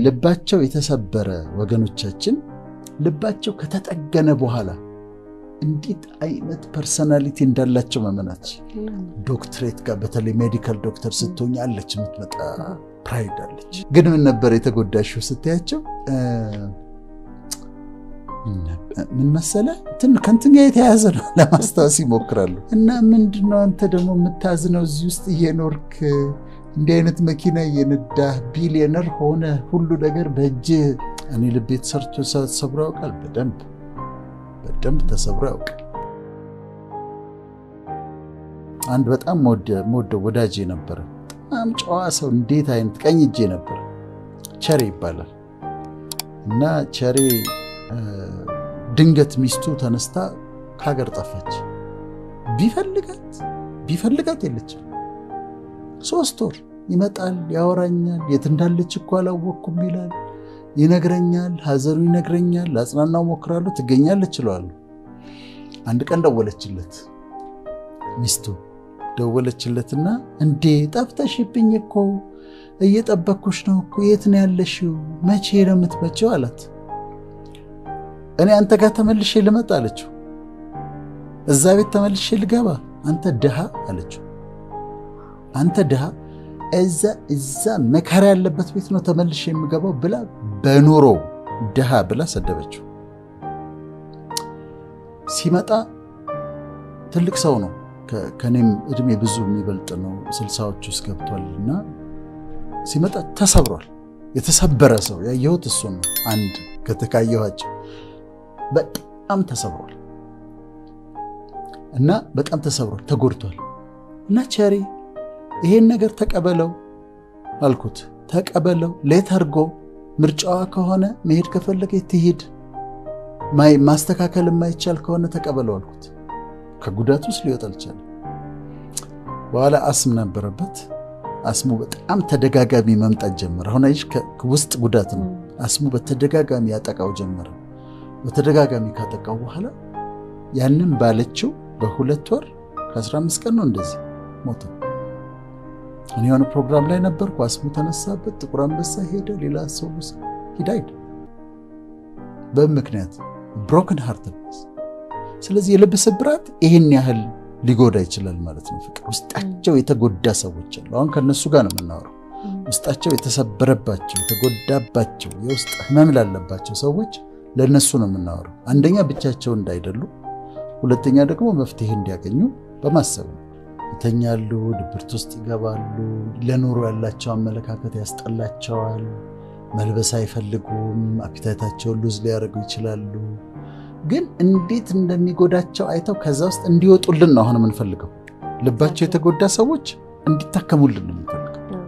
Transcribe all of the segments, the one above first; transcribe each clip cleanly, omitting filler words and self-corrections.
ልባቸው የተሰበረ ወገኖቻችን ልባቸው ከተጠገነ በኋላ እንዴት አይነት personality እንዳላቸው መመናች። ዶክትሬት ጋር በተለይ medical doctor ስትሆኝ አለች የምትመጣ pride አለች። ግን ምን ነበር የተጎዳሽው ስታያቸው፣ ምን መሰለ ከእንትን ጋር የተያያዘ ነው ለማስታወስ ይሞክራሉ። እና ምንድነው አንተ ደግሞ የምታዝነው እዚህ ውስጥ እየኖርክ፣ እንዲህ አይነት መኪና እየነዳህ፣ ቢሊዮነር ሆነ፣ ሁሉ ነገር በእጅህ። እኔ ልቤ ተሰርቶ ተሰብሮ ያውቃል። በደንብ በደንብ ተሰብሮ ያውቃል። አንድ በጣም የምወደው ወዳጄ ነበረ። በጣም ጨዋ ሰው፣ እንዴት አይነት ቀኝ እጄ ነበረ። ቸሬ ይባላል። እና ቸሬ ድንገት ሚስቱ ተነስታ ከሀገር ጠፋች። ቢፈልጋት ቢፈልጋት የለችም። 3 ወር ይመጣል፣ ያወራኛል። የት እንዳለች እኮ አላወቅኩም ይላል፣ ይነግረኛል፣ ሀዘኑ ይነግረኛል። ላጽናናው ሞክራለሁ፣ ትገኛለች እለዋለሁ። አንድ ቀን ደወለችለት፣ ሚስቱ ደወለችለትና እንዴ ጠፍተሽብኝ እኮ፣ እየጠበቅኩሽ ነው እኮ፣ የት ነው ያለሽው? መቼ ነው የምትመጪው? አላት። እኔ አንተ ጋር ተመልሼ ልመጣ አለችው። እዛ ቤት ተመልሼ ልገባ? አንተ ድሃ አለችው። አንተ ድሃ፣ እዛ መከራ ያለበት ቤት ነው ተመልሼ የምገባው ብላ በኑሮ ድሃ ብላ ሰደበችው። ሲመጣ ትልቅ ሰው ነው። ከኔም እድሜ ብዙ የሚበልጥ ነው። 60ዎች ውስጥ ገብቷል እና ሲመጣ ተሰብሯል። የተሰበረ ሰው ያየሁት እሱን ነው። አንድ ከተካየኋቸው በጣም ተሰብሯል እና በጣም ተሰብሯል፣ ተጎድቷል። እና ቸሪ ይሄን ነገር ተቀበለው አልኩት። ተቀበለው፣ let her go። ምርጫዋ ከሆነ መሄድ ከፈለገ ትሂድ፣ ማስተካከል የማይቻል ከሆነ ተቀበለው አልኩት። ከጉዳት ውስጥ ሊወጣ አልቻለም። በኋላ አስም ነበረበት። አስሙ በጣም ተደጋጋሚ መምጣት ጀመረ። አሁን አይሽ ውስጥ ጉዳት ነው። አስሙ በተደጋጋሚ ያጠቃው ጀመረ። በተደጋጋሚ ካጠቃው በኋላ ያንን ባለችው በ2 ወር ከ15 ቀን ነው እንደዚህ ሞተ። እኔ የሆነ ፕሮግራም ላይ ነበርኩ። አስሙ ተነሳበት፣ ጥቁር አንበሳ ሄደ። ሌላ ሰው he died። በምን ምክንያት? Broken heart። ስለዚህ የልብ ስብራት ይህን ያህል ሊጎዳ ይችላል ማለት ነው። ፍቅር ውስጣቸው የተጎዳ ሰዎች አሉ። አሁን ከነሱ ጋር ነው የምናወራው። ውስጣቸው የተሰበረባቸው፣ የተጎዳባቸው፣ የውስጥ ህመም ላለባቸው ሰዎች ለእነሱ ነው የምናወራው። አንደኛ ብቻቸውን እንዳይደሉ፣ ሁለተኛ ደግሞ መፍትሄ እንዲያገኙ በማሰብ ነው። ይተኛሉ፣ ድብርት ውስጥ ይገባሉ። ለኑሮ ያላቸው አመለካከት ያስጠላቸዋል። መልበስ አይፈልጉም። Appetite ኣቸውን lose ሊያደርጉ ይችላሉ። ግን እንዴት እንደሚጎዳቸው አይተው ከዛ ውስጥ እንዲወጡልን ነው አሁን የምንፈልገው። ልባቸው የተጎዳ ሰዎች እንዲታከሙልን ነው የምንፈልገው።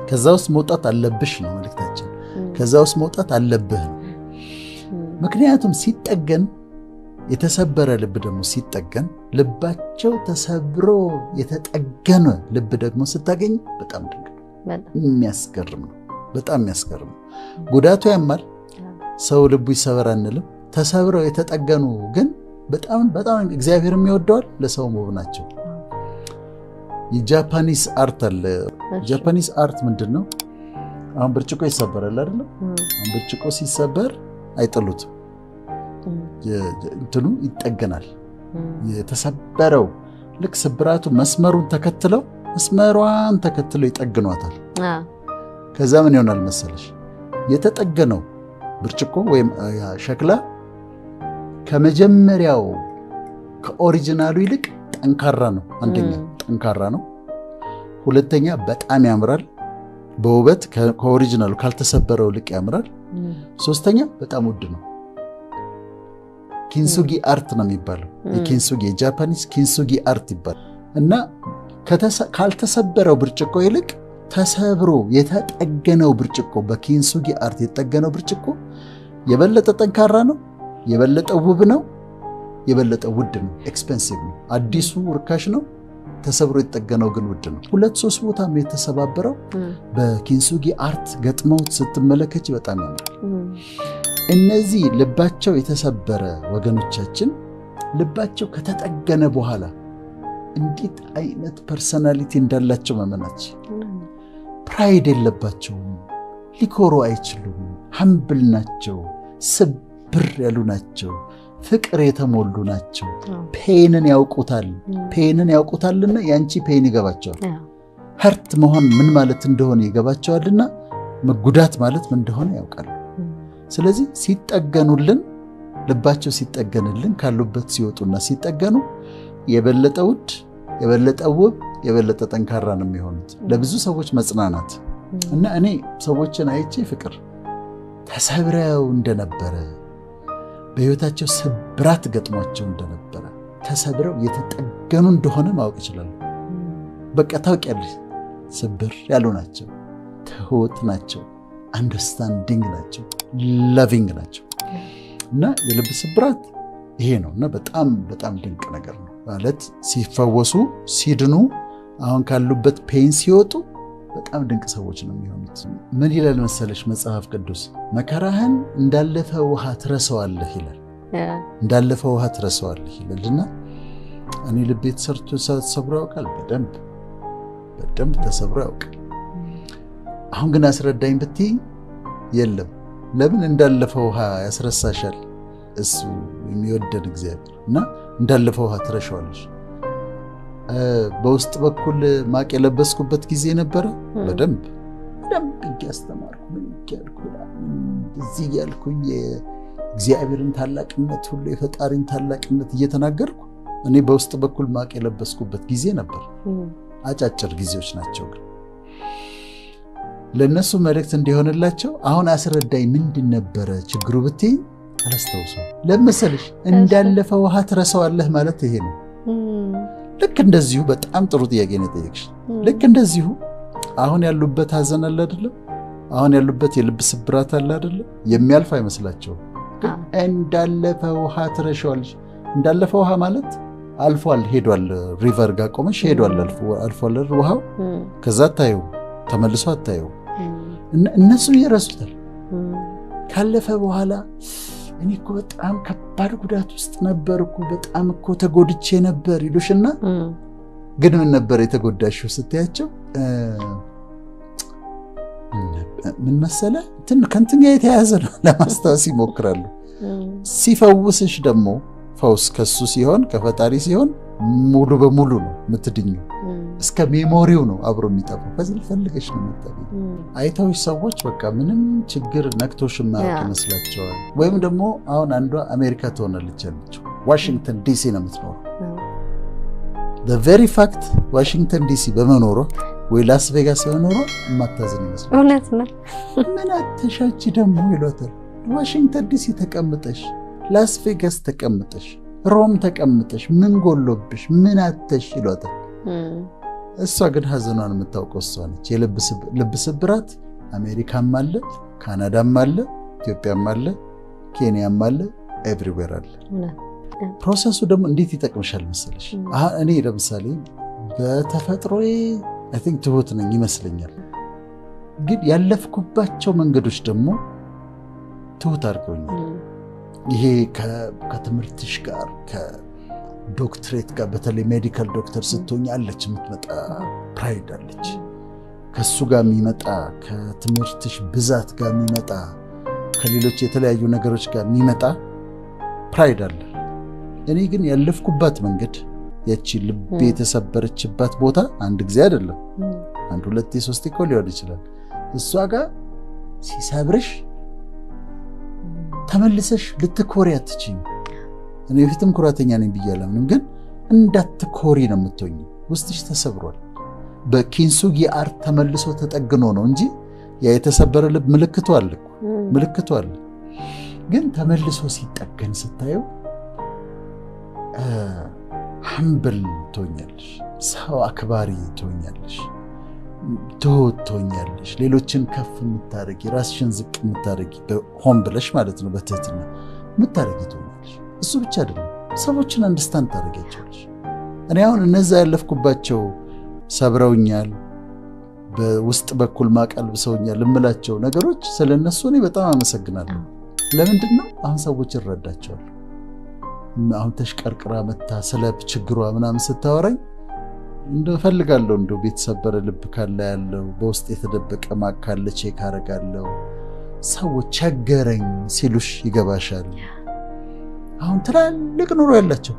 ከዛ ውስጥ መውጣት አለብሽ ነው መልእክታችን። ከዛ ውስጥ መውጣት አለብህ ነው። ምክንያቱም ሲጠገን፣ የተሰበረ ልብ ደግሞ ሲጠገን፣ ልባቸው ተሰብሮ የተጠገነ ልብ ደግሞ ስታገኝ በጣም ድንቅ ነው፣ የሚያስገርም ነው። በጣም የሚያስገርም ነው። ጉዳቱ ያማል። ሰው ልቡ ይሰበር አንልም። ተሰብረው የተጠገኑ ግን በጣም በጣም እግዚአብሔርም ይወደዋል፣ ለሰውም ውብ ናቸው። የ Japanese art አለ። Japanese art ምንድን ነው? አሁን ብርጭቆ ይሰበራል አይደለም? አሁን ብርጭቆ ሲሰበር አይጥሉትም። እንትኑ ይጠገናል። የተሰበረው ልክ ስብራቱ መስመሩን ተከትለው፣ መስመሯን ተከትለው ይጠግኗታል። ከዛ ምን ይሆናል መሰለሽ? የተጠገነው ብርጭቆ ወይም ሸክላ ከመጀመሪያው ከ original ኡ ይልቅ ጠንካራ ነው። አንደኛ ጠንካራ ነው። ሁለተኛ በጣም ያምራል። በውበት ከ original ኡ ካልተሰበረው ይልቅ ያምራል። ሶስተኛ በጣም ውድ ነው። Kintsugi art ነው የሚባለው። የ kintsugi፣ የ Japanese kintsugi art ይባላል። እና ካልተሰበረው ብርጭቆ ይልቅ ተሰብሮ የተጠገነው ብርጭቆ፣ በ kintsugi art የተጠገነው ብርጭቆ የበለጠ ጠንካራ ነው፣ የበለጠ ውብ ነው፣ የበለጠ ውድ ነው፣ expensive ነው። አዲሱ ርካሽ ነው፣ ተሰብሮ የተጠገነው ግን ውድ ነው። ሁለት ሶስት ቦታም የተሰባበረው በ kintsugi art ገጥመውት ስትመለከች በጣም ያምራል። እነዚህ ልባቸው የተሰበረ ወገኖቻችን ልባቸው ከተጠገነ በኋላ እንዴት አይነት personality እንዳላቸው መመናች። Pride የለባቸውም። ሊኮሩ አይችሉም። Humble ናቸው። ስብር ያሉ ናቸው። ፍቅር የተሞሉ ናቸው። Pain ን ያውቁታል። Pain ን ያውቁታልና የአንቺ pain ይገባቸዋል። Hurt መሆን ምን ማለት እንደሆነ ይገባቸዋልና መጉዳት ማለት ምን እንደሆነ ያውቃሉ። ስለዚህ ሲጠገኑልን፣ ልባቸው ሲጠገንልን፣ ካሉበት ሲወጡና ሲጠገኑ የበለጠ ውድ፣ የበለጠ ውብ፣ የበለጠ ጠንካራ ነው የሚሆኑት። ለብዙ ሰዎች መጽናናት። እና እኔ ሰዎችን አይቼ ፍቅር ተሰብረው እንደነበረ፣ በህይወታቸው ስብራት ገጥሟቸው እንደነበረ፣ ተሰብረው የተጠገኑ እንደሆነ ማወቅ ይችላሉ። በቃ ታውቂያለሽ፣ ስብር ያሉ ናቸው፣ ትሁት ናቸው፣ understanding ናቸው፣ loving ናቸው። እና የልብ ስብራት ይሄ ነው። እና በጣም በጣም ድንቅ ነገር ነው ማለት ሲፈወሱ፣ ሲድኑ፣ አሁን ካሉበት pain ሲወጡ በጣም ድንቅ ሰዎች ነው የሚሆኑት። ምን ይላል መሰለሽ መጽሐፍ ቅዱስ? መከራህን እንዳለፈ ውሃ ትረሳዋለህ ይላል። እንዳለፈ ውሃ ትረሳዋለህ ይላል። እና እኔ ልቤ ተሰርቶ ተሰብሮ ያውቃል። በደንብ በደንብ ተሰብሮ ያውቃል። አሁን ግን አስረዳኝ ብትይኝ የለም። ለምን? እንዳለፈ ውሃ ያስረሳሻል እሱ የሚወደን እግዚአብሔር። እና እንዳለፈ ውሃ ትረሻዋለሽ። በውስጥ በኩል ማቅ የለበስኩበት ጊዜ ነበረ። በደንብ በደንብ እያስተማርኩ፣ ምን እያልኩ፣ እዚህ እያልኩኝ፣ የእግዚአብሔርን ታላቅነት ሁሉ፣ የፈጣሪን ታላቅነት እየተናገርኩ እኔ በውስጥ በኩል ማቅ የለበስኩበት ጊዜ ነበር። አጫጭር ጊዜዎች ናቸው፣ ግን ለእነሱ መልእክት እንዲሆንላቸው አሁን አስረዳኝ ምንድን ነበረ ችግሩ ብትይኝ አላስታውሰውም። ለምን መሰለሽ? እንዳለፈ ውሃ ትረሳዋለህ ማለት ይሄ ነው። ልክ እንደዚሁ፣ በጣም ጥሩ ጥያቄ ነው የጠየቅሽ። ልክ እንደዚሁ አሁን ያሉበት ሀዘን አለ አይደለም? አሁን ያሉበት የልብ ስብራት አለ አይደለም? የሚያልፍ አይመስላቸውም። ግን እንዳለፈ ውሃ ትረሻዋለሽ። እንዳለፈ ውሃ ማለት አልፏል፣ ሄዷል። River ጋር ቆመሽ ሄዷል፣ አልፏል ውሃው። ከዛ አታየው፣ ተመልሶ አታየው። እነሱ ይረሱታል። ካለፈ በኋላ እኔ እኮ በጣም ከባድ ጉዳት ውስጥ ነበርኩ፣ በጣም እኮ ተጎድቼ ነበር ይሉሽና ግን ምን ነበር የተጎዳሽው ስትያቸው ምን መሰለ ከእንትን ጋር የተያያዘ ነው ለማስታወስ ይሞክራሉ። ሲፈውስሽ ደግሞ ፈውስ ከሱ ሲሆን፣ ከፈጣሪ ሲሆን ሙሉ በሙሉ ነው የምትድኘው። እስከ memory ው ነው አብሮ የሚጠፋው። ከዚህ ፈልገሽ ነው የምታገኘው። አይተውሽ ሰዎች በቃ ምንም ችግር ነክቶሽ የማያውቅ ይመስላቸዋል። ወይም ደግሞ አሁን አንዷ አሜሪካ ትሆናለች ያለችው፣ ዋሽንግተን ዲሲ ነው የምትኖረው። Very fact ዋሽንግተን ዲሲ በመኖሯ ወይ ላስ ቬጋስ በመኖሯ የማታዝን ይመስላል። እውነት ነው። ምን አተሻች ደግሞ ይሏታል። ዋሽንግተን ዲሲ ተቀምጠሽ፣ ላስ ቬጋስ ተቀምጠሽ፣ ሮም ተቀምጠሽ ምን ጎሎብሽ፣ ምን አተሽ ይሏታል። እሷ ግን ሀዘኗን የምታውቀው እሷ ነች። የልብ ስብራት አሜሪካም አለ፣ ካናዳም አለ፣ ኢትዮጵያም አለ፣ ኬንያም አለ፣ everywhere አለ። Process ኡ ደግሞ እንዴት ይጠቅምሻል መሰለሽ? እኔ ለምሳሌ በተፈጥሮዬ I think ትሁት ነኝ ይመስለኛል። ግን ያለፍኩባቸው መንገዶች ደግሞ ትሁት አድርገውኛል። ይሄ ከትምህርትሽ ጋር፣ ከዶክትሬት ጋር፣ በተለይ medical doctor ስትሆኝ አለች የምትመጣ pride አለች። ከሱ ጋር የሚመጣ፣ ከትምህርትሽ ብዛት ጋር የሚመጣ፣ ከሌሎች የተለያዩ ነገሮች ጋር የሚመጣ pride አለ። እኔ ግን ያለፍኩባት መንገድ፣ ያቺ ልቤ የተሰበረችባት ቦታ አንድ ጊዜ አይደለም፣ አንድ ሁለቴ ሶስቴ እኮ ሊሆን ይችላል። እሷ ጋር ሲሰብርሽ ተመልሰሽ ልትኮሪ አትችይም። እኔ በፊትም ኩራተኛ ነኝ ብዬ አላምንም፣ ግን እንዳትኮሪ ነው የምትሆኝ። ውስጥሽ ተሰብሯል። በ kintsugi art ተመልሶ ተጠግኖ ነው እንጂ ያ የተሰበረ ልብ ምልክቱ አለ እኮ፣ ምልክቱ አለ። ግን ተመልሶ ሲጠገን ስታየው humble ትሆኛለሽ፣ ሰው አክባሪ ትሆኛለሽ፣ ትሁት ትሆኛለሽ፣ ሌሎችን ከፍ የምታደርጊ፣ ራስሽን ዝቅ የምታደርጊ፣ ሆን ብለሽ ማለት ነው፣ በትህትና የምታደርጊ ትሆኛለሽ። እሱ ብቻ አይደለም፣ ሰዎችን understand ታደርጊያቸዋለሽ። እኔ አሁን እነዛ ያለፍኩባቸው ሰብረውኛል፣ በውስጥ በኩል ማቅ አልብሰውኛል የምላቸው ነገሮች ስለ እነሱ እኔ በጣም አመሰግናለሁ። ለምንድን ነው? አሁን ሰዎች እረዳቸዋለሁ። አሁን ተሽቀርቅራ መታ ስለ ችግሯ ምናምን ስታወራኝ እንደው እፈልጋለሁ፣ እንደው የተሰበረ ልብ ካለ ያለው በውስጥ የተደበቀ ማቅ ካለ check አደርጋለሁ። ሰዎች ቸገረኝ ሲሉሽ ይገባሻል። አሁን ትላልቅ ኑሮ ያላቸው፣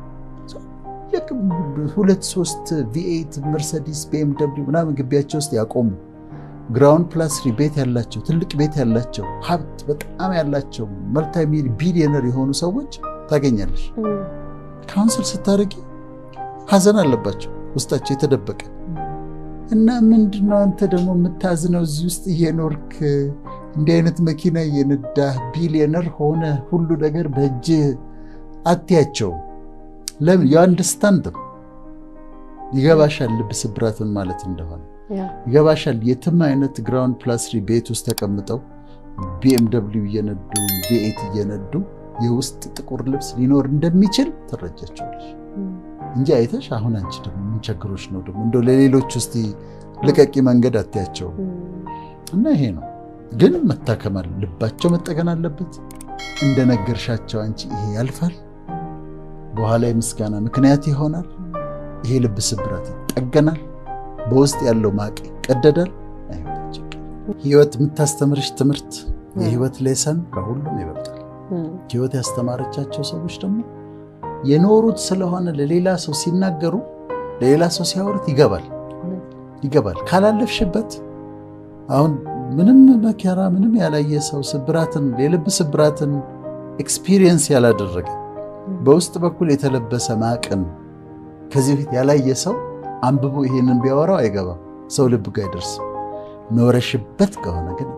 ሁለት ሶስት V8 መርሰዲስ፣ BMW ምናምን ግቢያቸው ውስጥ ያቆሙ፣ ground plus 3 ቤት ያላቸው፣ ትልቅ ቤት ያላቸው፣ ሀብት በጣም ያላቸው፣ multi billionaire የሆኑ ሰዎች ታገኛለሽ። Counsel ስታደርጊ ሀዘን አለባቸው ውስጣቸው የተደበቀ። እና ምንድነው አንተ ደግሞ የምታዝነው? እዚህ ውስጥ እየኖርክ፣ እንዲህ አይነት መኪና እየነዳህ፣ ቢሊዮነር ሆነ፣ ሁሉ ነገር በእጅህ አትያቸውም። ለምን? You understand፣ ይገባሻል፣ ልብ ስብራትን ማለት እንደሆነ ይገባሻል። የትም አይነት ground plus 3 ቤት ውስጥ ተቀምጠው፣ BMW እየነዱ፣ V8 እየነዱ የውስጥ ጥቁር ልብስ ሊኖር እንደሚችል ትረጃቸዋለሽ እንጂ አይተሽ አሁን አንቺ ደግሞ ምን ቸግሮሽ ነው ደግሞ እንደው ለሌሎች ውስጥ ልቀቂ መንገድ አትያቸውም። እና ይሄ ነው ግን መታከም፣ ልባቸው መጠገን አለበት። እንደነገርሻቸው አንቺ ይሄ ያልፋል፣ በኋላ የምስጋና ምክንያት ይሆናል። ይሄ ልብ ስብራት ይጠገናል፣ በውስጥ ያለው ማቅ ይቀደዳል። ህይወት የምታስተምርሽ ትምህርት፣ የህይወት lesson ከሁሉም ይበልጣል። ህይወት ያስተማረቻቸው ሰዎች ደግሞ የኖሩት ስለሆነ ለሌላ ሰው ሲናገሩ፣ ለሌላ ሰው ሲያወሩት ይገባል ይገባል። ካላለፍሽበት፣ አሁን ምንም መከራ ምንም ያላየ ሰው፣ ስብራትን፣ የልብ ስብራትን experience ያላደረገ፣ በውስጥ በኩል የተለበሰ ማቅን ከዚህ በፊት ያላየ ሰው አንብቦ ይሄንን ቢያወራው አይገባም። ሰው ልብ ጋር አይደርስም። ኖረሽበት ከሆነ ግን